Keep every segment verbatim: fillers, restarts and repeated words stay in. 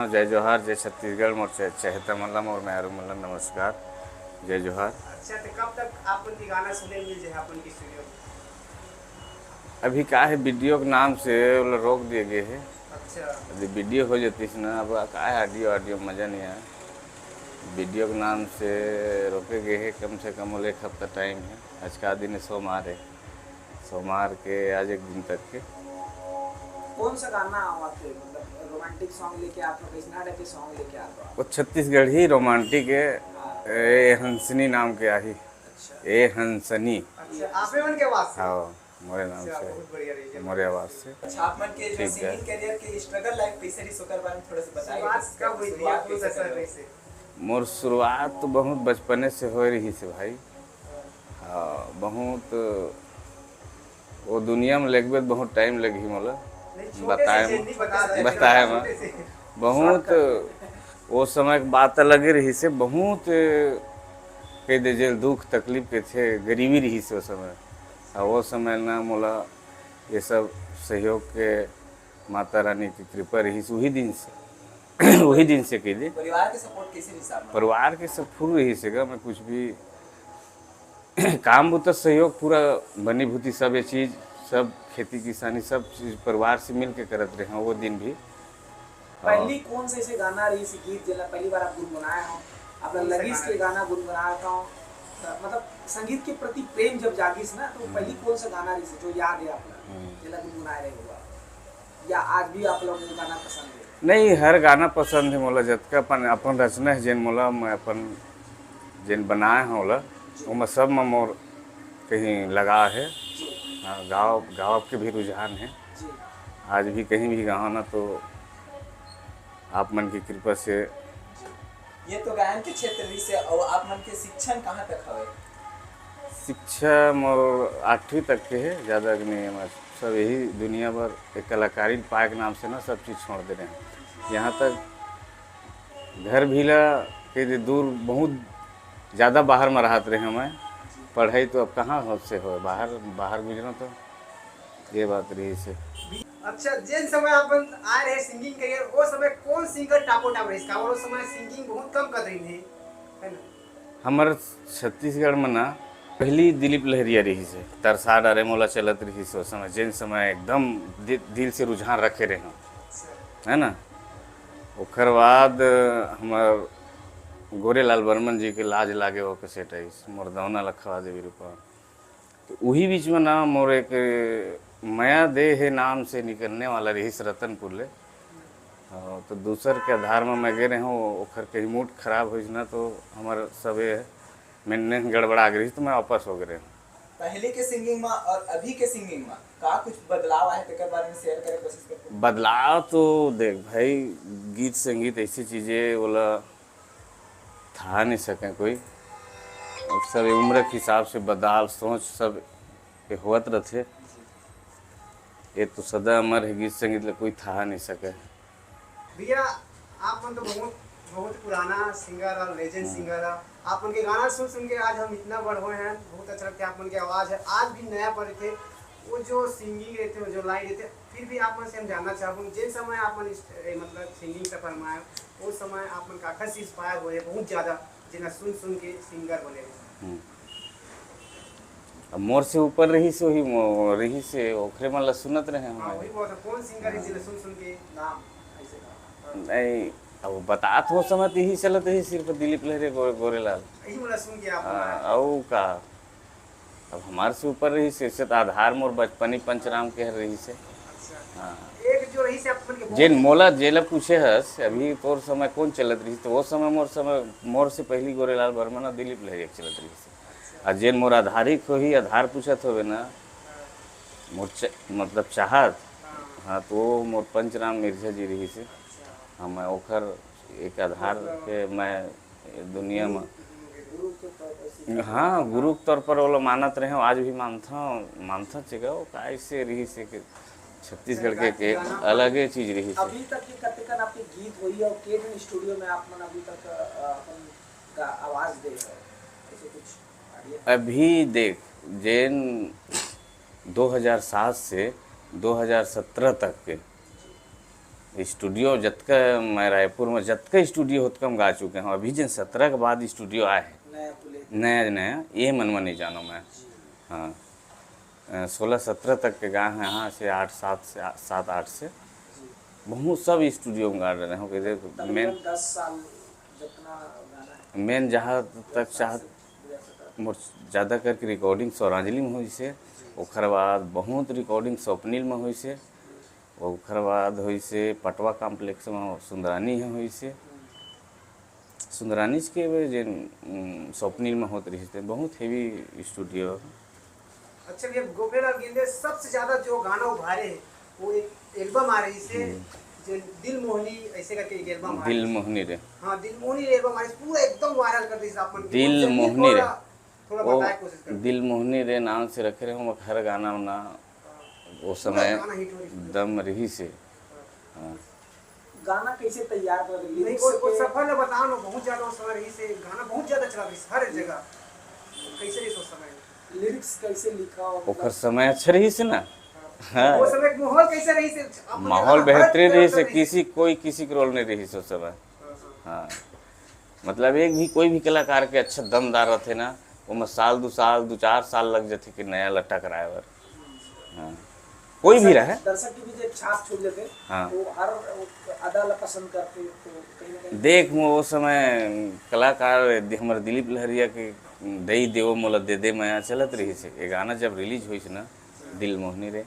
जय जोहार, जय छत्तीसगढ़, मोर चे-, चहेता मन ला, मोर मेहरू मन ला नमस्कार, जय जोहार। अच्छा, तो कब तक आप मन के गाना सुने मिल जाए अपन की स्टूडियो? अभी का है, वीडियो के नाम से ओला रोक दिए गए है। अच्छा। यदि वीडियो हो जातीस ना, अब का है, ऑडियो, ऑडियो मजा नहीं आया। वीडियो के नाम से रोके गए है, कम से कम ओला एक हफ्ता टाइम है। आज का दिन है, सोमवार है, सोमवार के आज एक दिन तक के। कौन सा गाना आवत है, मतलब रोमांटिक सॉन्ग लेके आप लोग, किस तरह के सॉन्ग लेके आप लोग? वो छत्तीसगढ़ी रोमांटिक है, हाँ। ए हंसनी नाम के आही। अच्छा। ए हंसनी। अच्छा, आपे मन के आवाज से? हाँ, मोरे नाम अच्छा, से। बहुत बढ़िया रही है। मोरे आवाज से। अच्छा, आप मन के जो ठीक है। सिंगिंग करियर के स्ट्रगल लाइफ कैसे रही, ओकर बारे में थोड़ा सा बताइए। शुरुआत कब हुई थी? शुरुआत कौन सा कैसे सर करी? कैसे? मोर शुरुआत तो बहुत बचपने से हो रही से भाई। हाँ, बहुत वो दुनिया में लगबे त बहुत टाइम लगही मोला। नहीं, छोटे बताए से में, नहीं, बता दे। बताए में। छोटे से। बहुत shortcut। वो समय के बात अलगे रही से, बहुत कह दे जेल दुख तकलीफ के थे, गरीबी रही से वो समय। आ वो समय ना मोला ये सब सहयोग के माता रानी की कृपा रही से वही दिन से। वही दिन से कह दे। परिवार के सपोर्ट कैसे रही साहब? परिवार के सब फुल रही से गा, मैं कुछ भी काम बुता सहयोग पूरा बनी भूती सब ये चीज, सब खेती किसानी सब चीज परिवार से मिल के करत रहे हैं वो दिन भी। पहली कौन सा ऐसे गाना रही से गीत जेला पहली बार आप गुनगुनाए हो, आप कौन सा लगिस गाना के रही? गाना गुनगुनाए हो, मतलब संगीत के प्रति प्रेम जब जागिस ना तो हम्म। पहली कौन सा गाना रही से जो याद है आपको हम्म। जेला गुनगुनाए रहे होगा या आज भी आप लोग को गाना पसंद है? नहीं, हर गाना पसंद है मोला, जतका अपन अपन रचना है जेन मोला मैं अपन जेन बनाए हैं ओला, ओमा सब में मोर कहीं लगाव है। हाँ, गाँव गाँव के भी रुझान है। आज भी कहीं भी गाँव ना तो आप मन की कृपा से। ये तो गायन के क्षेत्र रही से, और आप मन के शिक्षण कहाँ तक हवे? शिक्षा मोर आठवीं तक के है, ज़्यादा के नहीं है। मैं सब यही दुनिया भर एक कलाकारी पाए के नाम से ना सब चीज़ छोड़ दे रहे हैं। यहाँ तक घर भी ला के दे दूर बहुत ज़्यादा बाहर में रहत रहे मैं। पढ़ाई तो अब कहाँ हो से हो, बाहर बाहर गुजरा तो ये बात रही से। अच्छा, जेन समय आप मन आए रहे सिंगिंग करियर, वो समय कौन सिंगर टॉपो टॉप रही? काबर वो समय सिंगिंग बहुत कम कर रही है, है ना? हमर छत्तीसगढ़ में ना पहली दिलीप लहरिया रही से, तरसा डारे मोला चलत रही से, उस समय जेन समय एकदम दि-, दिल से रुझान रखे रहे हैं, है ना। ओकर बाद हमर गोरेलाल बर्मन जी के लाज लागे वो कैसेट आइस, मोर दौना लखवा देवी रूपा। तो उही बीच में ना मोर एक मया दे हे नाम से निकलने वाला रहिस रतनपुर ले। हाँ, तो दूसर के आधार में मैं गे रहे हूँ, ओखर कहीं मूड खराब होइस ना तो हमर सबे मेंटेनेंस गड़बड़ा गे रहिस तो मैं वापस हो गे रहे हूँ। पहले के सिंगिंग में और अभी के सिंगिंग में का कुछ बदलाव आए तेकर बारे में शेयर करे कोशिश करते? बदलाव तो देख भाई, गीत संगीत ऐसी चीजें बोला था नहीं सके कोई। अब सब उम्र के हिसाब से बदलाव सोच सब के होत रहथे। ये तो सदा अमर है, गीत संगीत ला कोई था नहीं सके। भैया, आप मन तो बहुत बहुत पुराना सिंगर और लेजेंड हम्म। सिंगर है। आप मन के गाना सुन सुन के आज हम इतना बड़ हुए हैं, बहुत अच्छा लगता है। आप मन के आवाज है आज भी नया पर थे, वो जो सिंगिंग रहते हो, जो लाइन रहते, फिर भी आप मन से हम जानना चाहूँ, जिन समय आप मन इस, ए, मतलब सिंगिंग सफर में आए, उस समय आप मन काखर से इंस्पायर हुए बहुत ज्यादा, जिन्हें सुन सुन के सिंगर बने? हम्म। अब मोर से ऊपर रही से वही मो-, रही से ओखरे मन ला सुनत रहे हाँ, हमारे। वही बात है। कौन सिंगर है हाँ। जिन्हें सुन सुन के नाम ऐसे का? नहीं, अब बतात हो समय तो यही चलत रही सिर्फ दिलीप लहरे गो-, गोरेलाल। यही वाला सुन के आप हाँ, बनाया। अउ का? अब हमार से ऊपर रही से, से तो आधार मोर बचपनी पंचराम के हर रही से। अच्छा। हाँ। एक जो रही से आप मन के बहुत जेन मोला जेला पूछे हस, अभी तोर समय कौन चलत रही, तो वो समय मोर समय, मोर से पहली गोरेलाल वर्मा ना दिलीप लहरिया के चलत रही से। अच्छा। आ जेन मोर आधारिक होही, आधार पूछत होवे ना, हाँ। मोर च-, मतलब चाहत, हाँ। हाँ, तो वो मोर पंचराम मिर्जा जी रही से। अच्छा। हाँ, मैं ओखर एक आधार मतलब के मैं दुनिया में गुरु के तौर पर सीखा। हाँ, गुरु के तौर पर ओला मानत रहे हो, आज भी मानता हूँ, मानता चेगा वो कैसे रही से कि छत्तीसगढ़ के एक गाना अलग ही चीज रही से। अभी तक के कतेकन आपके गीत होई और के दिन स्टूडियो में आप मन अभी तक, अ, अपन का आवाज दे हो? ऐसे कुछ idea? अभी देख, जेन दो हज़ार सात से दो हज़ार सत्रह तक के स्टूडियो जतका मैं रायपुर में जतका स्टूडियो होतका हम गा चुके हूँ। अभी जिन सत्रह के बाद स्टूडियो आए हैं नया खुले। नया नया, ये मन में नहीं जानो मैं। हाँ। अ, सोलह सत्रह तक के गा हैं, यहाँ से आठ सात से, आ-, सात आठ से। बहुत सब स्टूडियो में गा रहे हो। मेन दस साल जितना गाना है। मेन जहाँ तक चाहत मोर ज़्यादा करके रिकॉर्डिंग सौरांजली में होइसे। ओकर बाद बहुत रिकॉर्डिंग स्वप्निल में होइसे। ओकर बाद होइसे पटवा कॉम्प्लेक्स में सुंदरानी है होइसे। सुंदरानीच के वे जेन, उम, स्वप्निल में होत रहिस ते, बहुत हेवी स्टूडियो। अच्छा भैया, गोपेलाल गेंदे सबसे ज्यादा जो गाना उभारे है, वो एक एल्बम आ रही से, हम्म। जो दिल मोहनी ऐसे करके एक एल्बम आ दिल रही है। मोहनी रे। हाँ, दिल मोहनी रे एल्बम आ रही है, पूरा एकदम वायरल कर दी आप मन के। दिल मोहनी रे। थोड़ा वो बताए कोशिश कर। दिल मोहनी रे नाम से रखे रहे हम हर गाना उना, वो पूरा समय गाना हिट हो रही है। दम रही से। हाँ। गाना कैसे तैयार कर नहीं, वो, वो सफर में बताओ ना, बहुत ज्यादा उस समय रही से गाना बहुत ज्यादा चला रही हर एक जगह। कैसे रही उस समय? लिरिक्स कैसे लिखा हो? ओकर समय अच्छा रही से ना। हाँ। हाँ। वो समय माहौल कैसे रही से? माहौल बेहतरीन रही से। किसी, कोई किसी के रोल नहीं रही से उस समय। हाँ, हाँ। हाँ। मतलब एक भी, कोई भी कलाकार के अच्छा दमदार रहते ना, ओमा साल दो साल, दो चार साल लग जाते कि नया लट्टा कराए बर। हाँ। कोई भी रहे। दर्शक के बीच एक छाप छोड़ देते, हाँ। वो हर अदा ला पसंद करते, तो कहीं ना कहीं देख, वो समय कलाकार दि-, हमर दिलीप लहरिया के दई देवो मोला दे दे मया चलत रही से। ये गाना जब रिलीज होइस ना, दिल मोहनी रे,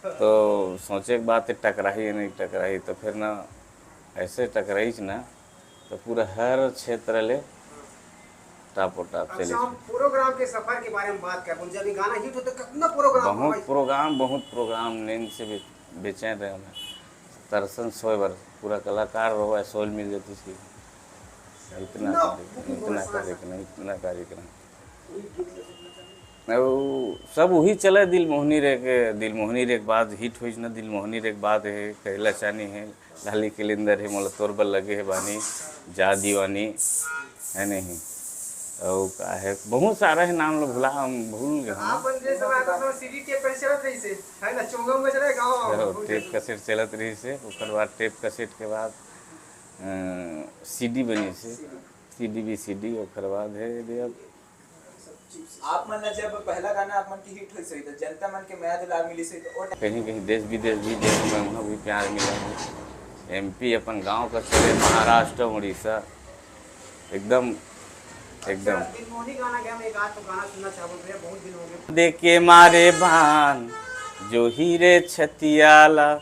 तो सोचे के बात है, टकराही या नहीं टकराही, तो फिर ना ऐसे टकराइस ना, तो पूरा हर क्षेत्र ले टॉप और टॉप चले। अच्छा, हम प्रोग्राम के सफर के बारे में बात करबो, जब ये गाना हिट होता, कितना प्रोग्राम बहुत हुआ? प्रोग्राम, बहुत प्रोग्राम नींद से बे-, बेचैन रहे मैं। तरसन सोए बर पूरा कलाकार रहो, सोल मिल जाती थी। इतना इतना कार्यक्रम, इतना कार्यक्रम, इतना कार्यक्रम। वो सब वही चला, दिल मोहनी रे के, दिल मोहनी रे के बाद हिट होइस ना, दिल मोहनी रे के बाद है कहला चानी है, लाली कैलेंडर है, मोला तोर बर लगे है बानी, जा दीवानी, है नहीं? और का है, बहुत सारा है, नाम लो भुला, हम भूल गए हैं। आप बन जे समय आता समय सीडी टेप पर चलत रही से, है ना, चोंगा में चले गाँव। हाँ, टेप कैसेट चलत रही से, ओकर बाद टेप कैसेट के बाद, अ, सीडी बनी से, सीडी। सीडी भी सीडी, ओकर बाद है, दे अब आप मन ला जब पहला गाना आप मन के हिट होइस होही, तो जनता मन के मया दुलार मिलिस होही, तो ओ कहीं कहीं देश विदेश भी, देश में वहाँ भी प्यार मिला है। एमपी अपन गांव का छोड़े, महाराष्ट्र, उड़ीसा, एकदम, एकदम। अच्छा, दिलमोहनी गाना गया, मैं एक आध तो गाना सुनना चाहूँ भैया, बहुत दिन हो गए। दे के मारे बान जो हीरे छतियाला,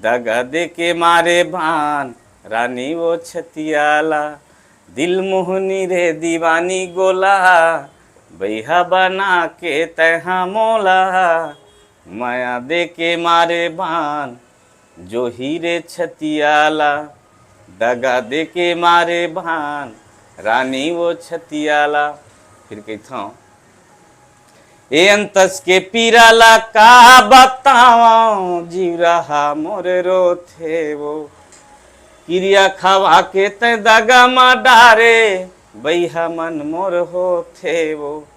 दगा दे के मारे बान रानी वो छतियाला, दिल मोहनी रे दीवानी गोला, बैहा बना के तैहा मोला, मया दे के मारे बान जो हीरे छतियाला, दगा दे के मारे बान रानी वो छतियाला। फिर कहता हूँ, ए अंतस के पीरा ला का बतावं, जीव रहा मोर रोथे वो। किरिया खवा के तैं दगा म डारे, बैहा मन मोर होथे वो।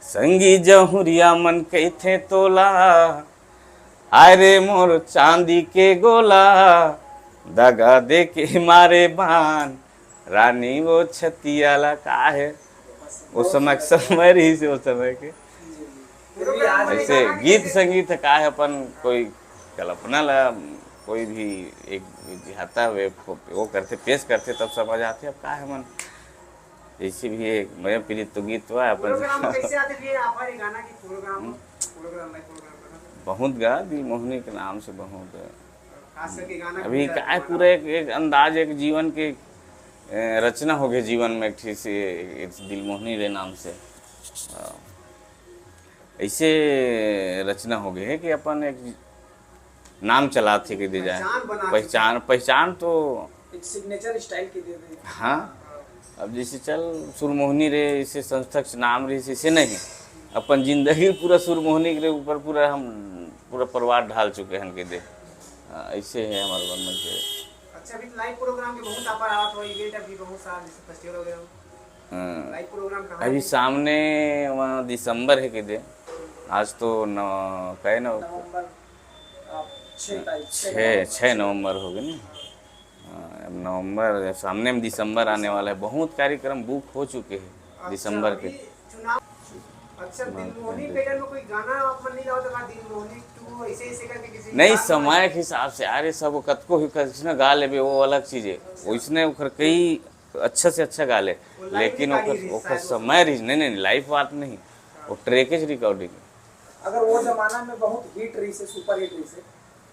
संगी जहुरिया मन कहिथे तोला, आय रे मोर चांदी के गोला, दगा दे के मारे बान, रानी वो छतियाला का है, वो समय के समय रही से, वो समय के। ऐसे गीत संगीत है का है, अपन कोई कल्पना ला, कोई भी एक विधाता वे वो करते, पेश करते, तब समझ आते। अब का है मन, जैसे भी है, मैं पीड़ित तो गीत हुआ अपन। प्रोग्राम कैसे आते भी है, आप हर गाना की प्रोग्राम, हम्म। प्रोग्राम में प्रोग्राम करना। बहुत गा, दिल मोहनी के नाम से बहुत। खास करके गाना अभी के का है, पूरा एक, एक अंदाज, एक जीवन के, ए, रचना हो गई जीवन में एक ठे से, इस दिल मोहनी रे नाम से। अ, ऐसे रचना हो गई है कि अपन एक नाम चलात हे के दे जाए। पहचान बना चुके। पहचान, पहचान तो एक सिग्नेचर स्टाइल के दे दे। हाँ, अब जैसे चल सुरमोहनी रे, इसे संस्था के नाम रही, इसे नहीं, अपन जिंदगी पूरा सुरमोहनी के ऊपर पूरा हम पूरा परिवार ढाल चुके हैं के दे। हाँ, ऐसे है हमारे मन में के। अच्छा, अभी लाइव प्रोग्राम के बहुत ऑफर आवत हो, इवेंट अभी बहुत सारा, जैसे फेस्टिवल वगैरह। हाँ। लाइव प्रोग्राम कहाँ अभी है? सामने वहाँ दिसंबर है के दे, आज तो नौ, कहे ना, नवंबर, आप छः तारीख, छः छः छः नवंबर होगे ना। हाँ, अब नवंबर, सामने में दिसंबर आने वाला है, बहुत कार्यक्रम बुक हो चुके हैं दिसंबर के। अच्छा, दिलमोहनी पैटर्न में कोई गाना आप मन नहीं गावत का? दिलमोहनी टू ऐसे ऐसे करके किसी नहीं, गाना समय के हिसाब से, अरे, सब कतको ही कइसने गा लेबे, वो अलग चीज है। वैसने ओकर कई अच्छा से अच्छा गा ले, वो live लेकिन recording ओकर, रहिस ओकर शायद वो समय रहिस, नहीं, नहीं, लाइव बात नहीं, वो ट्रैकेज रिकॉर्डिंग। अगर वो जमाना में बहुत हिट रहिस हे, सुपर हिट रहिस हे,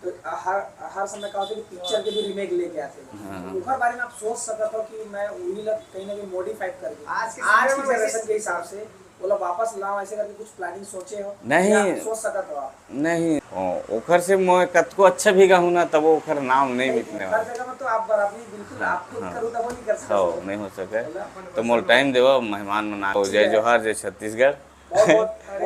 तो हर, हर समय का होता है कि पिक्चर के भी रीमेक लेके आते हैं। हाँ। तो ओकर बारे में आप सोच सकत हो कि मैं वही ला कहीं ना कहीं मॉडिफाई करके आज के आज समय की में जनरेशन वैसे के हिसाब से ओला वापस लाओ, ऐसे करके कुछ प्लानिंग सोचे हो नहीं। या सोच सकत हो आप? नहीं, ओ, ओकर से मैं कतको अच्छा भी गाहूँ ना, तब ओकर नाम नहीं नहीं, मिटने हर वाला। जगह में तो आप बराबरी बिल्कुल, हाँ, आप खुद हाँ। करो तब वो नहीं कर सकते। हाँ, नहीं हो सके। बोला? तो मोर टाइम देवा, मेहमान मना। जय जोहार, जय छत्तीसगढ़। बहुत बहुत